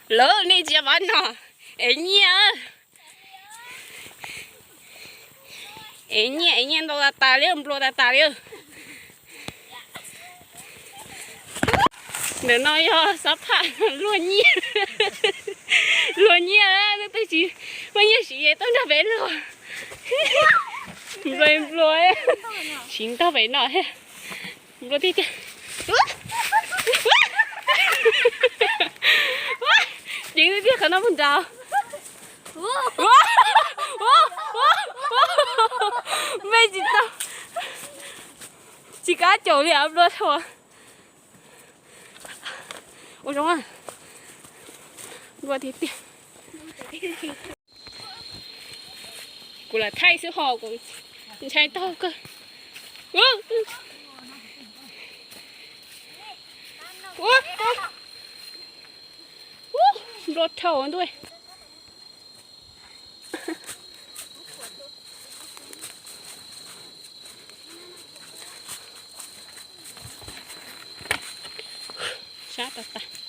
Lawv nej tsis paub no, ev nyiaj, ev nyiaj, ev nyiaj ntau tas tas li, nplua tas tas li. Ntawm no yog xab phaj luag nyiaj, luag nyiaj, tej tsis muaj nyiaj siv tuaj nrog peb luag, nplua nplua, siv ntau pem no, nplua tiag tiag. Ceev tiag tiag qhov no puag nrad. Me tsis tau, tsis kav caum li os, nplua dhau. Ua zoo, nplua tiag tiag. Kuv lam thaij xwb ho kuv ntshai taug kawg. Nplua dhau ntuj. Sab tas tas.